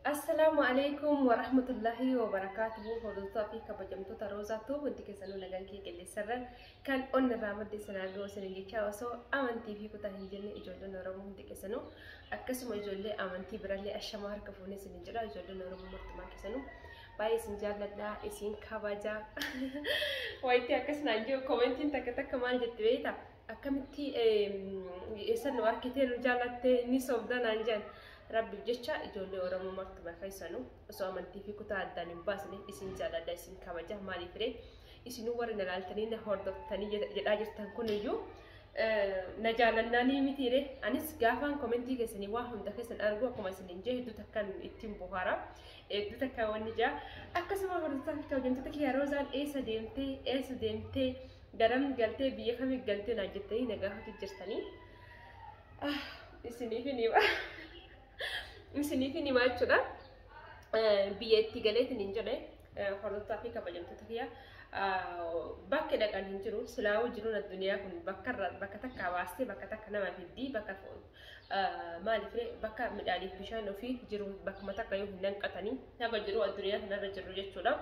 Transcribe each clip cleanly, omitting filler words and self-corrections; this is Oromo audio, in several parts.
Assalaamu alaikum warahmatullahi wabarakaatuhu. Hordoftoota fi kabajamtoota Roozaatu, hundi keessanuu nagaan kee qilleensarra kan onni irraa madde sanaa ga'u isin jechaa, osoo amantii fi kutaa hin jenne, ijoolleen Oromoo hundi keessanuu, akkasuma ijoollee amantii birallee, ashamaa harka fuunee isin jedha. Ijoolleen Oromoo martumaan keessanuu baay'ee isin jaalladha, isin kabaja. Wayitii akkas naan jiru commentiin takka takka maal jetti beektaa? Akkamitti eessan nu arkitee nu jaallattee ni sobda naan jedhan. Rabbiif jecha ijoollee Oromoo martuma keessanuu osoo amantii fi kutaa addaan hin baasne isin jaalladha, isin kabaja. Maaliif ree? Isinuu warri na laaltanii na hordoftanii jedhaa jirtan kuniyyuu na jaalannaanii mitiire? Anis gaafaan commentii keessanii waa hunda keessan argu, akkuma isin hin jee, hedduu takkaan ittiin bohaara, hedduu takkaan wanni jaa. Akkasuma hordoftoota fi kabajamtoota kiyya, Roozaan eessa deemtee, eessa deemtee, garam galtee, biyya kamii galtee naan jettanii na gaafatu jirtanii. Isiniif hin hima, isiniif hin hima jechuudha. Biyya itti galeetiin hin jedhe, hordoftoota fi kabajamtoota kiyya, bakki dhaqan hin jiru. Silaawuu jiruun addunyaa kun bakka irraa bakka takka baastee bakka takka nama fiddii. Bakka maaliif, bakka midhaaniif bishaan ofii jiru bakkuma takka yoo hin danqatanii haga jiru addunyaa kanarra jirru jechuudha.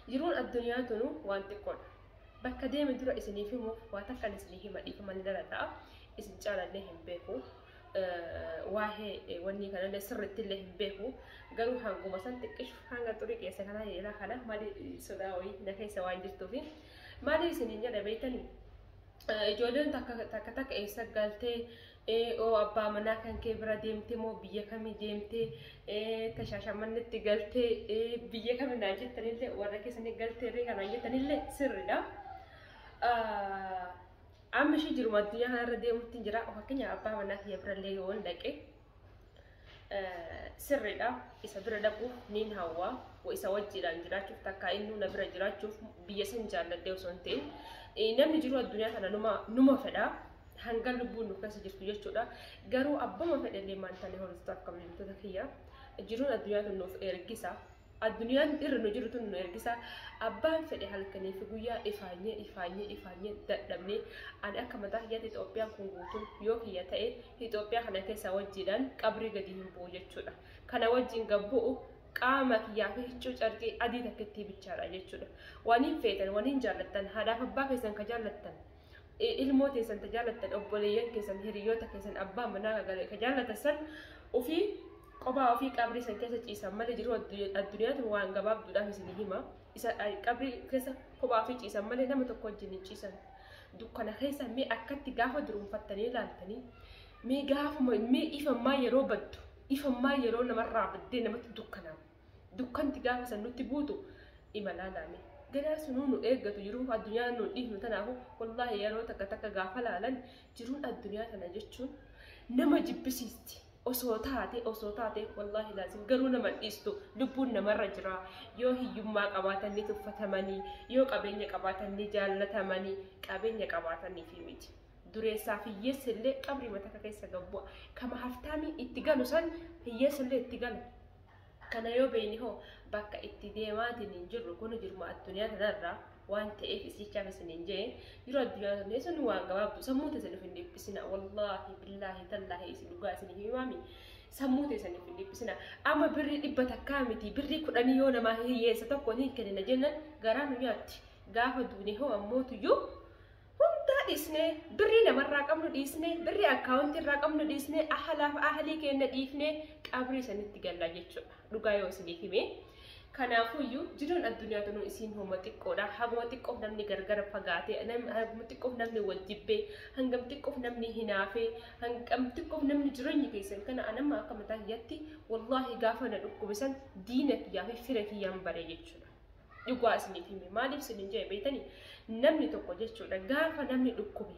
Jiruun addunyaa tunu waan xiqqoodha. Bakka deeme dura isiniif himuuf waa takkan isiniif hima, dhiifama ni dhala ta'a. Isin caalallee hin beeku. Waa'ee wanni kanallee sirriitti illee hin beeku. Garuu hanguma san xiqqishu hanga xurii keessa kanaa jedha kana maali sodaa wayii na keessa waan jirtuufi. Maaliif isiniin jedha beektanii? Ijoolleen takka takka takka eessa galtee, oo abbaa manaa kan kee bira deemtee moo, biyya kamii deemtee, tashaashamannetti galtee, biyya kamii naan jettanillee, warra keessanii galtee kanaan jettanillee sirriidha. Amma ishee jiruma addunyaa kanarra deemutti jira. Fakkeenyaaf abbaa manaa kiyya birallee yoo dhaqe sirriidha. Isa bira dhaquuf niin hawwa. Isa wajjiidhaan jiraachuuf, takka inni na bira jiraachuuf, biyya san jaalladhee osoo hin ta'in, namni jiru addunyaa kana numa fedha. Hanga lubbuun nu keessa jirtu jechuudha. Garuu abbama fedhallee maal taane, hordoftoota kabajamtoota kiyya, jiruun addunyaa tun nuuf ergisa. Addunyaan irra nu jiru tun nu ergisa. Abbaan fedhe halkanii fi guyyaa ifaanyee ifaanyee ifaanyee dadhabnee, ani akka mataa kiyyaatti Itoophiyaan kun guutuun yoo kiyya ta'e, Itoophiyaa kana keessa wajjiidhaan qabrii gadi hin bu'u jechuudha. Kana wajjin gad bu'u qaama kiyyaa fi huccuu carqii adii takkittii bichaadha jechuudha. Waniin feetan, waniin jaallattan, haadhaaf abbaa keessan ka jaallattan, ilmoo teessan ta jaallattan, obboleeyyan keessan, hiriyoota keessan, abbaa manaa ka jaallatan san ofii qophaa ofii qabrii san keessa ciisan malee, jiru addunyaatu waan gabaabduudhaaf isin hima. Isa qabrii keessa kophaa ofii ciisan malee nama tokko wajjin hin ciisan. Dukkana keessa mee akkatti gaafa duruunfattanii ilaaltanii, mee gaafuma mee ifammaa yeroo baddu, ifammaa yeroo namarraa baddee namatti dukkanaa. Dukkanti gaafa san nutti buutu imalaa laame. Ganaa sunuu nu eeggatu jiru addunyaa nu dhiifnu. Tanaafu wallaahi yeroo takka takka gaafa laalan, jiruun addunyaa tana jechuun nama jibbisiisti. Osoo taate, osoo taate, wallaahi laazim garuu nama dhiistu, lubbuun namarra jira. Yoo hiyyummaa qabaatan ni tuffatamanii, yoo qabeenya qabaatan ni jaallatamanii, qabeenya qabaatanii fi miti. Dureessaa fi hiyyeessi illee qabrii mataa keessa gabbu'a. Kama haftaamii itti galu san hiyyeessi illee itti galu. Kana yoo beekni hoo, bakka itti deemaatiin hin jirru kun jiruma addunyaa kanarraa waan ta'eef isichaaf isin hin jee, yeroo addunyaa kana sun waan gabaabdu. Sammuu teessaniif hin dhiphisina. Wallaahi, billaahi, tallaahi, isin dhugaa isin himaami, sammuu teessaniif hin dhiphisina. Amma birrii 100 miti, birrii 10 yoo namaa hiyyeessa tokko hin kennina jennan garaa nu nyaatti. Gaafa duune hoo ammootuyyuu hundaa dhiisnee, birrii namarraa qabnu dhiisnee, birrii accountii irraa qabnu dhiisnee, ahalaaf ahalii keenya dhiifnee qabrii sanitti gallaa jechuudha, dhugaa yoo isiniif hime. Kanaafuyyuu jiruun addunyaa tunuu isiin homa xiqqoodha. Haguma xiqqoof namni gargar fagaatee, haguma xiqqoof namni wal jibbee, hangam xiqqoof namni hinaafee, hangam xiqqoof namni jireenya keessan kana. Anamma akka mataa kiyyatti wallaahi gaafa na dhukkubisan diina kiyyaa fi fira kiyyaan baree jechuudha. Dhugaa isiniif hime. Maaliif isin hin jee beektanii? Namni tokko jechuudha, gaafa namni dhukkube,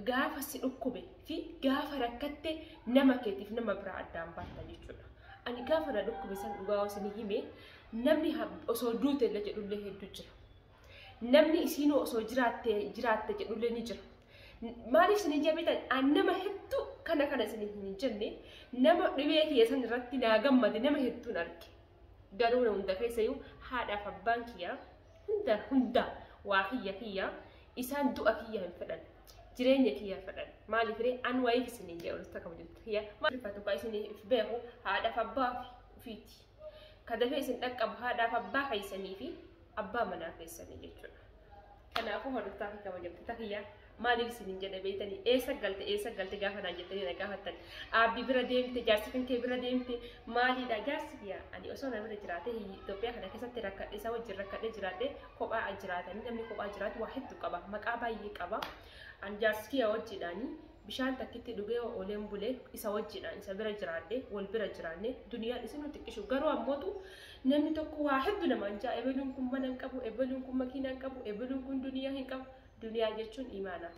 gaafa si dhukkube fi gaafa rakkatte nama keetiif nama biraa addaan baafta jechuudha. Ani gaafa na dhukkube san, dhugaa isin hime, namni osoo duute illee jedhullee hedduu jira. Namni isiinuu osoo jiraatte jiraatte jedhullee ni jira. Maaliif isin hin jee? An nama hedduu kana kana isin hin jenne, nama dhibee kiyya san irratti naa gammade nama hedduun arge. Garuu hunda keessayyuu haadhaaf abbaan kiyya hunda hunda waa kiyya kiyya, isaan du'a kiyya hin fedhan. Jireenya kiyya fedhan. Maaliif ree? An wayiif isin hin jedhu, walitti kabajamtu kiyya. Maaliif kaa isiniif beeku haadhaaf abbaa ufiiti. Ka dafee isin dhaqqabu haadhaaf abbaa keessanii fi abbaa manaa keessanii jechuudha. Kanaafuu hordoftaa fi kabajamtoota kiyyaa maaliif isiniin jedhe beektanii eessa galte gaafa naan jettanii na gaafattan aabbi bira deemte jaarsi kan kee bira deemte maaliidha jaarsi kiyya ani osoo na bira jiraate Itoophiyaa kana keessatti rakkadhe isa wajjin rakkadhe jiraadhe kophaa jiraatanii namni kophaa jiraatu waa hedduu qaba maqaa baay'ee qaba ani jaarsi kiyya wajjidhaanii bishaan takkitti dhugee ooleen bulee isa wajjidhaan isa bira jiraadhe wal bira jiraanne duniyaan isin nu xiqqishu garuu ammootu namni tokko waa hedduu namaan jaa ebeluun kun mana hin qabu ebeluun kun makiina hin qabu ebeluun kun duniyaa hin qabu duniyaa jechuun imaana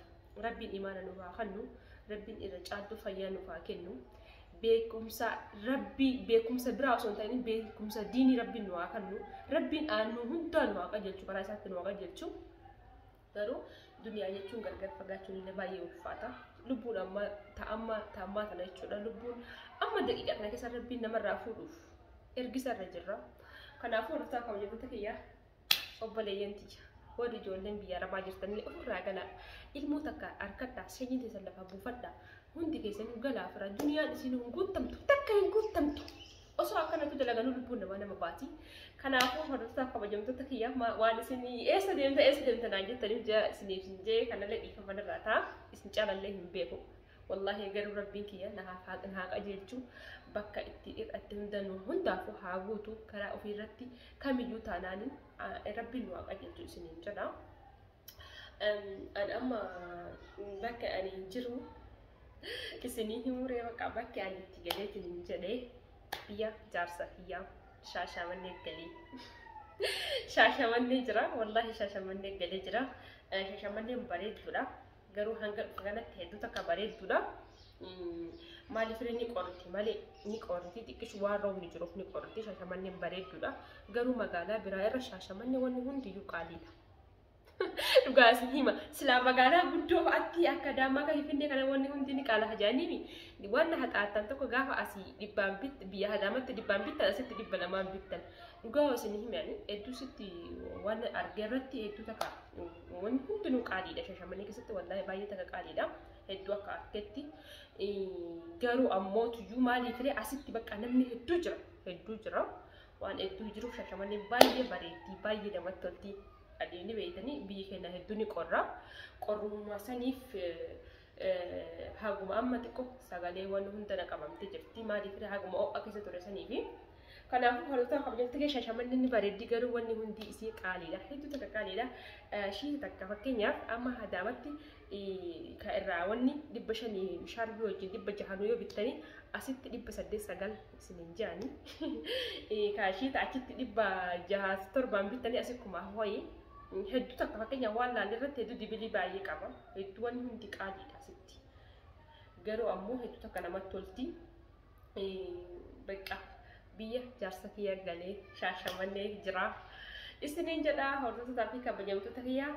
rabbiin imaana nuuf haa kennu rabbiin irra caaltu fayyaa nuuf haa kennu beekumsa rabbii beekumsa biraa osoo hin ta'in beekumsa diinii rabbiin nu haa kennu rabbiin aannuu hundaa nu haa qajeelchu karaa isaatti nu haa qajeelchu garuu duniyaa jechuun gargar fagaachuun illee baay'ee ulfaata lubbuun amma ta'ammaa tana jechuudha lubbuun amma daqiiqaa kana keessa rabbiin namarraa fuudhuuf ergisa irra jirra kanaafuu hordoftaa kabajamtoota kiyyaa obboleeyyan tiyya warri ijoolleen biyya arabaa jirtanillee ofirraa galaa ilmoo takka harkadhaa sanyii teessan lafaa buufadhaa hundi keessanuu galaa fira duniyaan isin hin guutamtu takka hin guutamtu osoo akkanatti dalaganuu lubbuun namaa nama baati kanaafuu hordoftaa kabajamtoota kiyyaa waan isin eessa deemta naan jettaniif jaa isiniif hin jee kanallee dhiifama irraa ta'a isin caalallee hin beeku wallaahi garuu rabbiin kiyya na haa qajeelchu bakka itti hir'atte hundanuu hundaafuu haa guutu karaa ofiirratti kamiyyuu taanaaniin rabbiin nu haa qajeelchu isiniin jedha. Ani amma bakka ani jiru isinii himuree bakka bakki ani itti galeetiin hin jedhee biyya jaarsa kiyyaa Shaashamannee galee. Shaashamannee jira wallaahi Shaashamannee galee jira. Shaashamanneen bareedduudha. Garuu hanga dhufe kanatti hedduu takka bareedduudha. Maaliif ni qorti malee ni qorti xiqqishu waan roobni jiruuf ni qorti Shaashamanneen bareedduudha. Garuu magaalaa biraa irra Shaashamannee wanni hundiyyuu qaaliidha. Dhugaa isin hima silaa magaalaa guddoo fa'aatti akka Adaamaa kan Finfinnee kana wanni hundi ni qaala hajaaniimi waan haxaattan tokko gaafa asii dhibbaan bit biyya Adaamaatti dhibbaan bittan asitti 200 bittan dhugaa isin himani hedduu sitti waan argee irratti hedduu takka wanni hundinuu qaaliidha Shaashamannee keessatti wallaahi baay'ee takka qaaliidha hedduu akka argetti garuu ammoo tuyyuu maaliif ree asitti bakka namni hedduu jira waan hedduu jiruuf Shaashamannee baay'ee bareeddii baay'ee namatti tolti. Adeemni beektanii biyyi keenya hedduu ni qorra. Qorrummaa saniif haguma amma xiqqoo sagaleewwan hunda na qabamtee jirti. Maaliif haguma ho'a keessa ture saniifi. Kanaafuu hordoftoota kabajamtoota kee Shaashamanneen ni bareeddi garuu wanni hundi isii qaaliidha. Hedduu takka qaaliidha. Ishii takka fakkeenyaaf amma Adaamaatti kan irraa wanni 500 shaarbii wajjin 600 yoo bittanii asitti 809 isiniin jedhani. Kaashii achitti 607 bittanii asi 1000 hedduu takka fakkeenyaaf waan laalle irratti hedduu dibilii baay'ee qaba. Hedduu wanni hundi qaaliidha asitti. Garuu ammoo hedduu takka namatti tolti. Bakka biyya jaarsa kiyya galee Shaashamannee jira. Isiniin jedha hordoftootaa fi kabajamtoota kiyya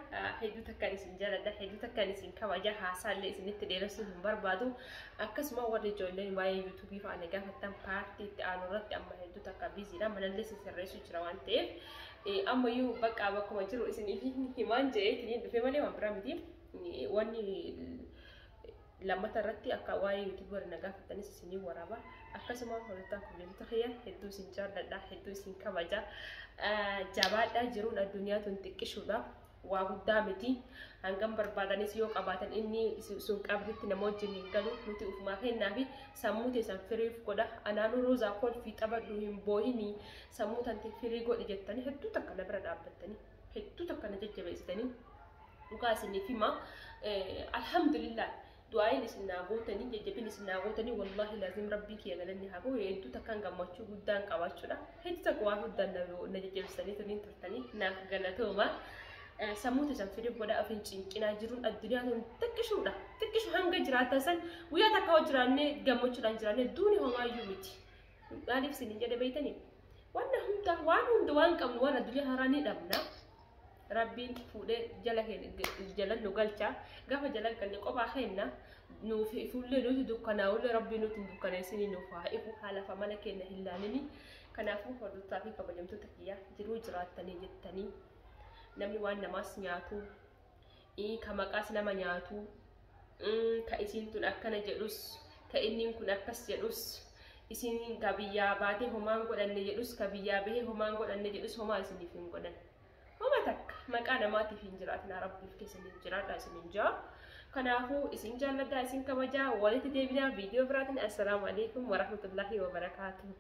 hedduu takkaan isin jaaladha hedduu takkaan isin kabaja haasaallee isinitti dheeressuu hin barbaadu. Akkasuma warri ijoolleen waa'ee yuutuubii fa'aa na gaafattan paartii itti aanu irratti amma hedduu takka biiziidha manallee sirreessuu jira waan ta'eef ammayyuu bakka bakkuma jiru isiniif himaan jedhee dhufee malee waan biraa miti wanni lammata irratti akka waa'ee yuutuubii warri na gaafattanis isinii waraaba. Akkasuma hordoftoota kabajamtoota kiyya hedduu isin jaalladha hedduu isin kabaja jabaadhaa jiruun addunyaa tun xiqqishuudha waa guddaa miti hangam barbaadanis yoo qabaatan inni sun qabritti nama wajjin hin galu nuti ufumaa kennaa fi sammuu teessan firiif godha anaanuu roozaa kolfii taphadhu hin boohinii sammuu tante firii godhi jettanii hedduu takka na bira dhaabbattanii hedduu takka na jajjabeessitanii dhugaa isiniif hima alhamdulillah du'aayin isin naa gootanii jajjabin isin naa gootanii wallaahi laazim rabbii kiyya galanni haa ga'u hedduu takkaan gammachuu guddaan qabaachuudha hedduu takka waan guddaan na jajjabeessanii tuniin turtanii naaf galatooma sammuu teessan firii godhaa of hin cinqinaa jiruun addunyaa tun xiqqishuudha xiqqishu hanga jiraatan san guyyaa takka hoo jiraannee gammachuudhaan jiraannee duuni homaayyuu miti maaliif isin hin jedhe beeytanii waan hunda waan qabnu waan addunyaa haaraa ni dhabna. Rabbiin fuudhee jala jala nu galcha gaafa jala galle qophaa kenna nuuf fuullee nuti dukkanaa'ullee rabbiin nuti hin dukkaneessini nuuf haa ifu haala fa mana keenya hin laalini kanaafuu hordoftoota fi kabajamtoota kiyyaa jiruu jiraattanii jettanii namni waan namaas nyaatu ka maqaas nama nyaatu ka isiin tun akkana jedhus ka inniin kun akkas jedhus Isin ka biyyaa baatee homaan godhanne jedhus, ka biyyaa bahee homaan godhanne jedhus, homaa isiniif hin godhan. Homa takka maqaa namaatiif hin jiraatin, Rabbiif keessaniif jiraadha isinin jaa. Kanaafuu isin jaalladhaa, isin kabajaa, walitti deebinaa viidiyoo biraatiin. Assalaamu alaikum warahmatullaahi wabarakaatuh.